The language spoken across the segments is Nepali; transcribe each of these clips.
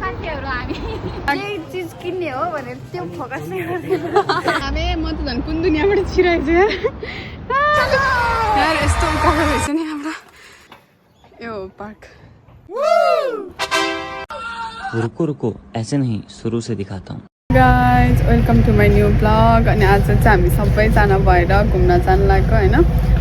साथीहरु हामी केही चीज किन्ने हो भनेर त्यो फोकस नै गर्दैन अबे म त झन् कुन दुनियाँबाट छिराएछु यार यार यस्तो उकालो रहेछ नि हाम्रो यो पार्क रुको रुको ऐसे नहीं शुरू से दिखाता हूँ guys welcome to my new blog अनि आज चाहिँ हामी सबैजना भएर घुम्न जानु लागेको होइन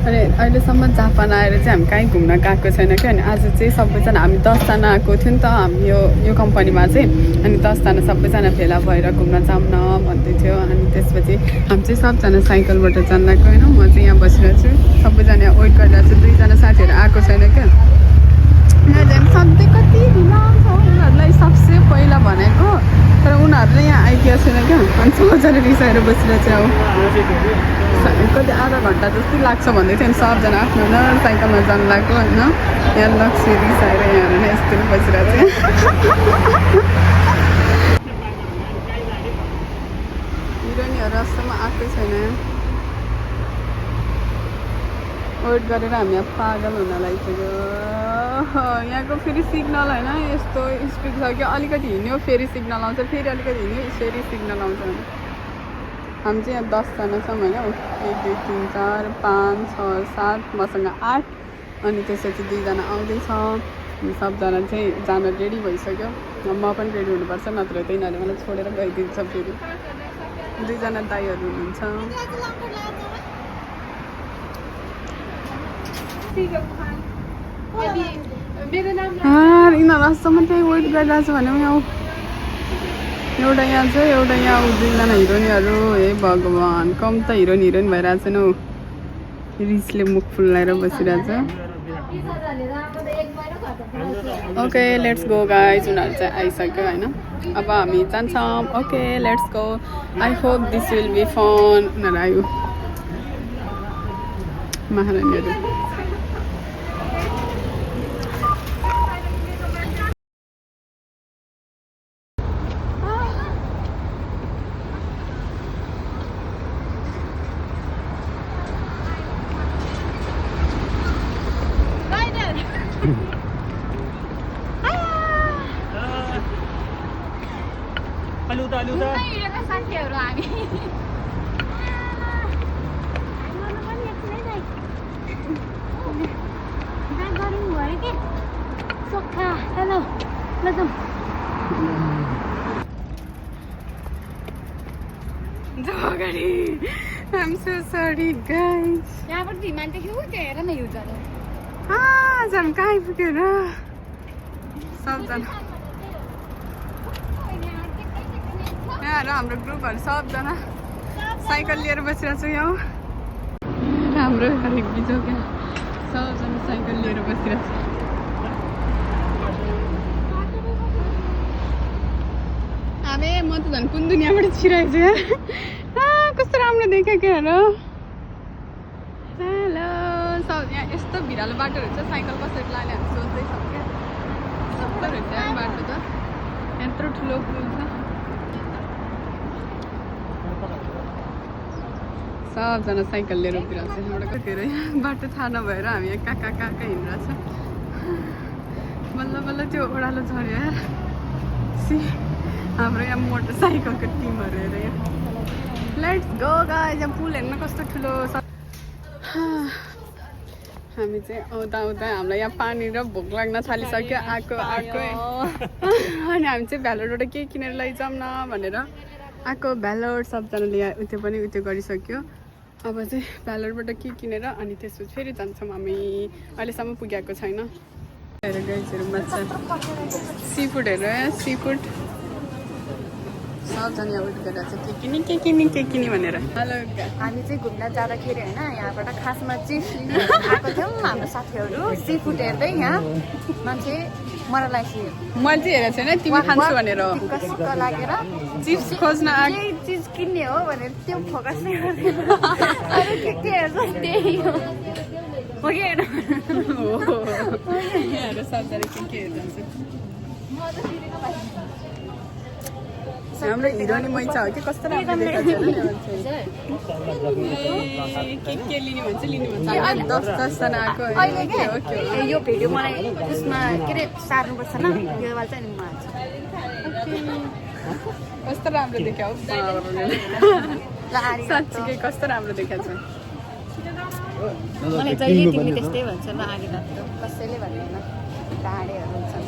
अनि अहिलेसम्म जापान आएर चाहिँ हामी कहीँ घुम्न गएको छैन कि अनि आज चाहिँ सबैजना हामी 10जना आएको थियो नि त हामी यो कम्पनीमा चाहिँ अनि 10जना सबैजना भेला भएर घुम्न जाऊँ न भन्दै थियो अनि त्यसपछि हामी चाहिँ सबजना साइकलबाट जानु लागेको होइन म चाहिँ यहाँ बसिरहेको छु सबैजना वेट गरिरहेको छु 2जना साथीहरू आएको छैन क्या यहाँ झन् सधैँ कति ढिलो आउँछ उनीहरूलाई सबसे पहिला भनेको तर उनीहरूले यहाँ आइपुगेको छैन क्या अनि सबैजना रिसाएर बसिरहेको छ अब कति आधा घन्टा जस्तै लाग्छ भन्दै थियो अनि सबजना आफ्नो साइकलमा जानु लागेको होइन यहाँ लक्ष्मी रिसाएर यहाँहरू नै यस्तो बसिरहेको थियो हिरोइनहरू जस्तोमा आएकै छैन वेट गरेर हामी यहाँ पागल हुन लागिसक्यो यहाँको फेरि सिग्नल होइन यस्तो स्पिड छ कि अलिकति हिँड्यो फेरि सिग्नल आउँछ फेरि अलिकति हिँड्यो फेरि सिग्नल आउँछ हामी चाहिँ यहाँ 10जना छौँ होइन 1 2 3 4 5 6 7 मसँग 8 अनि त्यसपछि 2जना आउँदैछ सबजना चाहिँ जान रेडी भइसक्यो म पनि रेडी हुनुपर्छ नत्र त यिनीहरूले मलाई छोडेर गइदिन्छ फेरि 2जना दाइहरू हुनुहुन्छ यिनीहरूसम्म त्यही वेट गरिरहेको छु भने यहाँ एउटा यहाँ छ एउटा यहाँ 2जना हिरोइनहरू हे भगवान् कम त हिरोइन भइरहेको छैन हौ रिसले मुख फुल्लाएर बसिरहेछ ओके लेट्स गो गाइज उनीहरू चाहिँ आइसक्यो होइन अब हामी जान्छौँ okay let's go I hope this will be fun उनीहरू आयो महारानीहरू साथीहरु हामी hello I'm so sorry guys यहाँबाट हिमाल देख्नु त्यो हेर न यो जरा झन् कहाँ आइपुग्यो र सबजना यहाँ हाम्रो ग्रुपहरू सबजना साइकल लिएर बसिरहेको छु यहाँ हाम्रो खालिक बिजो क्या सबजना साइकल लिएर बसिरहेको छ अबे म त झन् कुन दुनियाँबाट छिराएछु छु यार कस्तो राम्रो देख्यो क्या हेलो हेलो सब यहाँ यस्तो भिरालो बाटोहरू छ साइकल कसरी लाने हामी सोच्दैछौँ क्या सबैहरू त्यहाँ बाटो त यत्रो ठुलो पुल छ सबजना साइकल लिएर उभिरहेको छ एउटा धेरै बाटो थाहा नभएर हामी यहाँ कहाँ हिँडिरहेको छ बल्ल बल्ल त्यो ओह्रालो झऱ्यो यार सी हाम्रो यहाँ मोटरसाइकलको टिमहरू हेर यहाँ लेट्स गो गाइज यहाँ पुल हेर्न कस्तो ठुलो छ हामी चाहिँ आउँदा हामीलाई यहाँ पानी र भोक लाग्न थालिसक्यो आएको अनि हामी चाहिँ भ्यालोरबाट केही किनेर लैजाऊँ न भनेर आएको भ्यालोर सबजनाले यहाँ उत्यो पनि उत्यो गरिसक्यो अब चाहिँ भ्यालोरबाट के किनेर अनि त्यसपछि फेरि जान्छौँ हामी अहिलेसम्म पुगेको छैन हेर गाइजहरू मजा सी फुड हेर सी फुड सबजना यहाँ वेट गरिरहेको छ के किने भनेर हेलो हामी चाहिँ घुम्न जाँदाखेरि होइन यहाँबाट खासमा चिप्स लिन आएको थियौँ हाम्रो साथीहरू सी फुड हेर्दै यहाँ मान्छे मलाई मैले चाहिँ हेरेको छैन तिमी खान्छु भनेर लागेर चिप्स खोज्न केही चिज किन्ने हो भनेर त्यो फोकस नै गर्दैन अरू के हेर्छ त्यही हो कि होइन सबजना के हेर्छ हाम्रो हिरोनी मैचा हो कि कस्तो राम्रो देखाएको के लिने भन्छ 10-10जना आएको यो भिडियो मलाई उसमा के अरे सार्नुपर्छ न यो वाला चाहिँ कस्तो राम्रो देख्यो ल आरी साँच्चीकै कस्तो राम्रो देखाएको छ मलाई जहिले तिमीले त्यस्तै भन्छ ल आरी लाग्छ कसैले भन्दैन ढाडेहरू हुन्छन्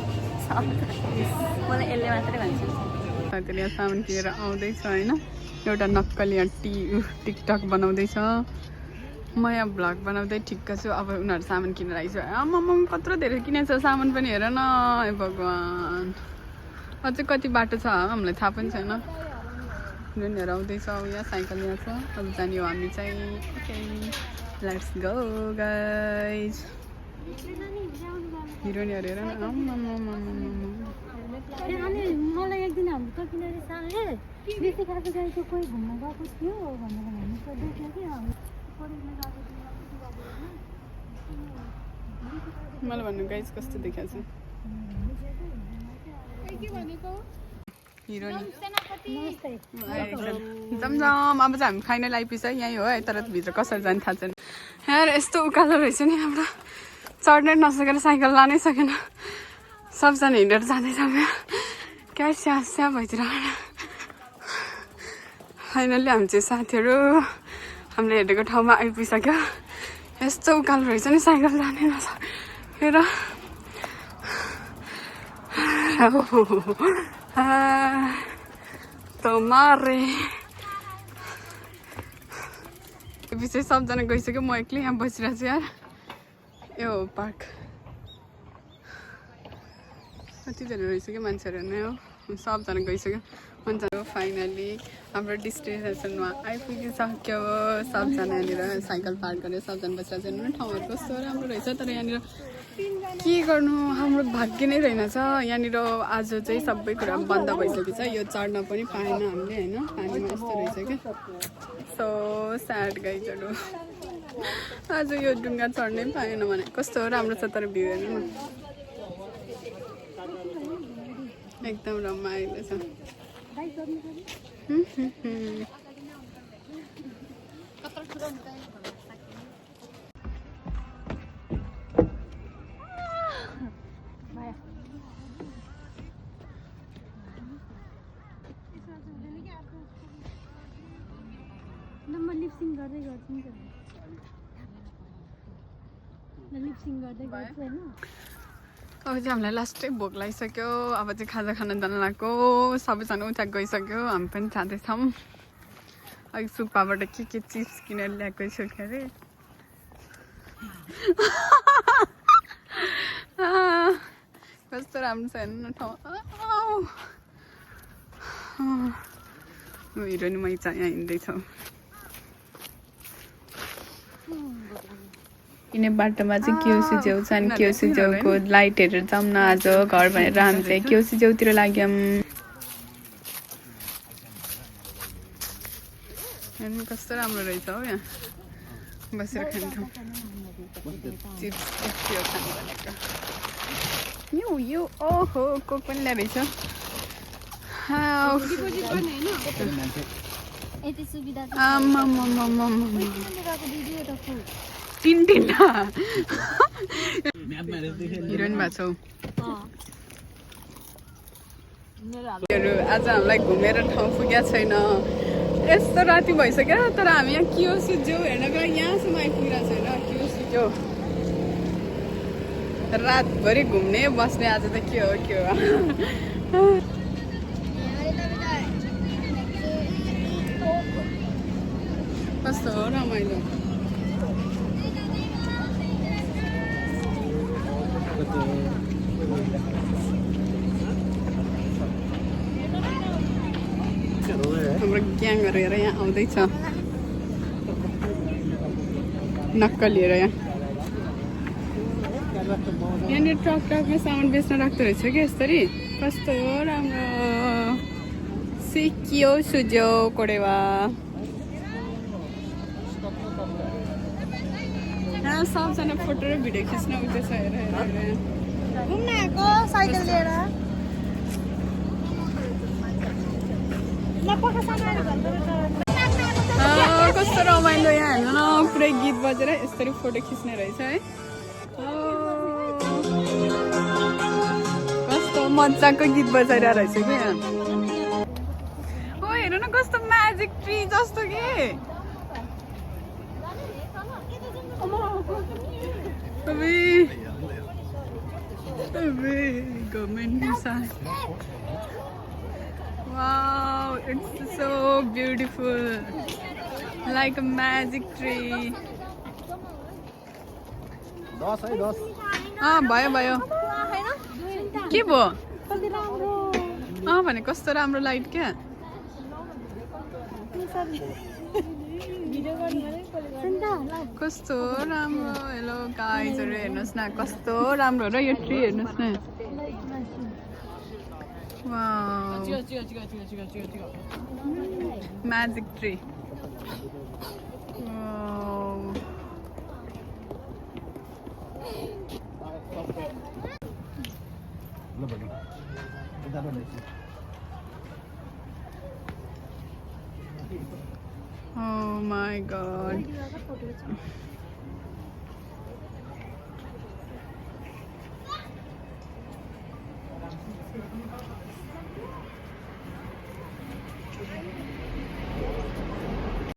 मलाई यसले मात्रै भन्छ साथीले यहाँ सामान किनेर आउँदैछ होइन एउटा नक्कली यहाँ टिकटक बनाउँदैछ म यहाँ भ्लग बनाउँदै ठिक्क छु अब उनीहरू सामान किनेर आइसक्यो आम्मामा कत्रो धेरै किनेछ सामान पनि हेर न हे भगवान् अझै कति बाटो छ हामीलाई थाहा पनि छैन जुनहरू आउँदैछ यहाँ साइकल यहाँ छ अब जाने हो हामी चाहिँ ओके लेट्स गो गाइज हिरोइनहरू हेर न मलाई एक दिन हाम्रो कपिलरी सालले बेसी खाएको गाईको कोही घुम्न गएको थियो भनेर भन्नु पर्दै थियो कि मलाई भन्नु गाइज कस्तो देखाएको छ हिरोइन जमजम अब चाहिँ हामी फाइनल आइपुग्छ यहीँ हो है तर भित्र कसरी जाने थाहा छैन यार यस्तो उकालो रहेछ नि हाम्रो चढ्नै नसकेर साइकल लानै सकेन सबजना हिँडेर जाँदैछ क्या स्या स्या भइतिर फाइनल्ली हामी चाहिँ साथीहरू हामीले हेरेको ठाउँमा आइपुगिसक्यो यस्तो उकालो रहेछ नि साइकल जानै नसकेर मारे पछि सबजना गइसक्यो म एक्लै यहाँ बसिरहेको छु यार यो हो पार्क कतिजना रहेछ मान्छेहरू नै हो सबजना गइसक्यो मान्छेहरू फाइनली हाम्रो डेस्टिनेसनमा आइपुगिसक्यो सबजना यहाँनिर साइकल पार्क गरेर सबजना बसिरहेको छ ठाउँहरू कस्तो राम्रो रहेछ तर यहाँनिर के गर्नु हाम्रो भाग्य नै रहेनछ यहाँनिर आज चाहिँ सबै कुरा बन्द भइसकेको छ यो चढ्न पनि पाएन हामीले होइन पानीमा यस्तो रहेछ क्या सो स्याड गाइजहरू आज यो डुङ्गा चढ्नै पाएन भने कस्तो राम्रो छ तर भ्यू हेर्नु न एकदम रमाइलो छ म लिपसिङ गर्दै गर्छु नि लिपसिङ गर्दै गर्छु होइन अब चाहिँ हामीलाई लास्टै भोक लागिसक्यो अब चाहिँ खाजा खान जान लाग्यो सबैजना उता गइसक्यो हामी पनि जाँदैछौँ अघि सुक्पाबाट के चिप्स किनेर ल्याएको छु के अरे कस्तो राम्रो छ हेर्नु न ठाउँ हिरोइन मै चाहिँ यहाँ हिँड्दैछौँ किने बाटोमा चाहिँ केउसी छेउ छ अनि केउसी छेउको लाइट हेरेर जाउँ न आज घर भनेर हामी चाहिँ केउसी छेउतिर लाग्यौँ हेर्नु कस्तो राम्रो रहेछ हो यहाँ बसेर खान्छौँ चिप्स थियो खानु भनेको यो ओहो कोक पनि ल्याएछ तिनवटा हिरोइन भएको छौ आज हामीलाई घुमेर ठाउँ पुगेको छैन यस्तो राति भइसक्यो तर हामी यहाँ कियोसी जो हेर्नको लागि यहाँसम्म आइपुगिरहेको छैन कियोसी जो रातभरि घुम्ने बस्ने आज त के हो कस्तो हो रमाइलो हाम्रो ग्याङहरू हेर यहाँ आउँदैछ नक्कल लिएर यहाँनिर ट्रकमा सामान बेच्न राख्दो रहेछ कि यसरी कस्तो राम्रो सिकियो सुज्यो कोडेवा सबजना फोटो र भिडियो खिच्न उठ्दैछ हेर घुम्न आएको साइकल लिएर कस्तो रमाइलो यहाँ हेर्नु न पुरै गीत बजेर यसरी फोटो खिच्ने रहेछ है कस्तो मजाको गीत बजाइरहेको रहेछ कि यहाँ ओ हेर्नु न कस्तो म्याजिक ट्री जस्तो कि government wow it's so beautiful like a magic tree भयो भयो के भयो भने कस्तो राम्रो लाइट क्या कस्तो राम्रो हेलो गाइजहरु हेर्नुस् न कस्तो राम्रो र यो ट्री हेर्नुस् न wow magic tree Oh my god.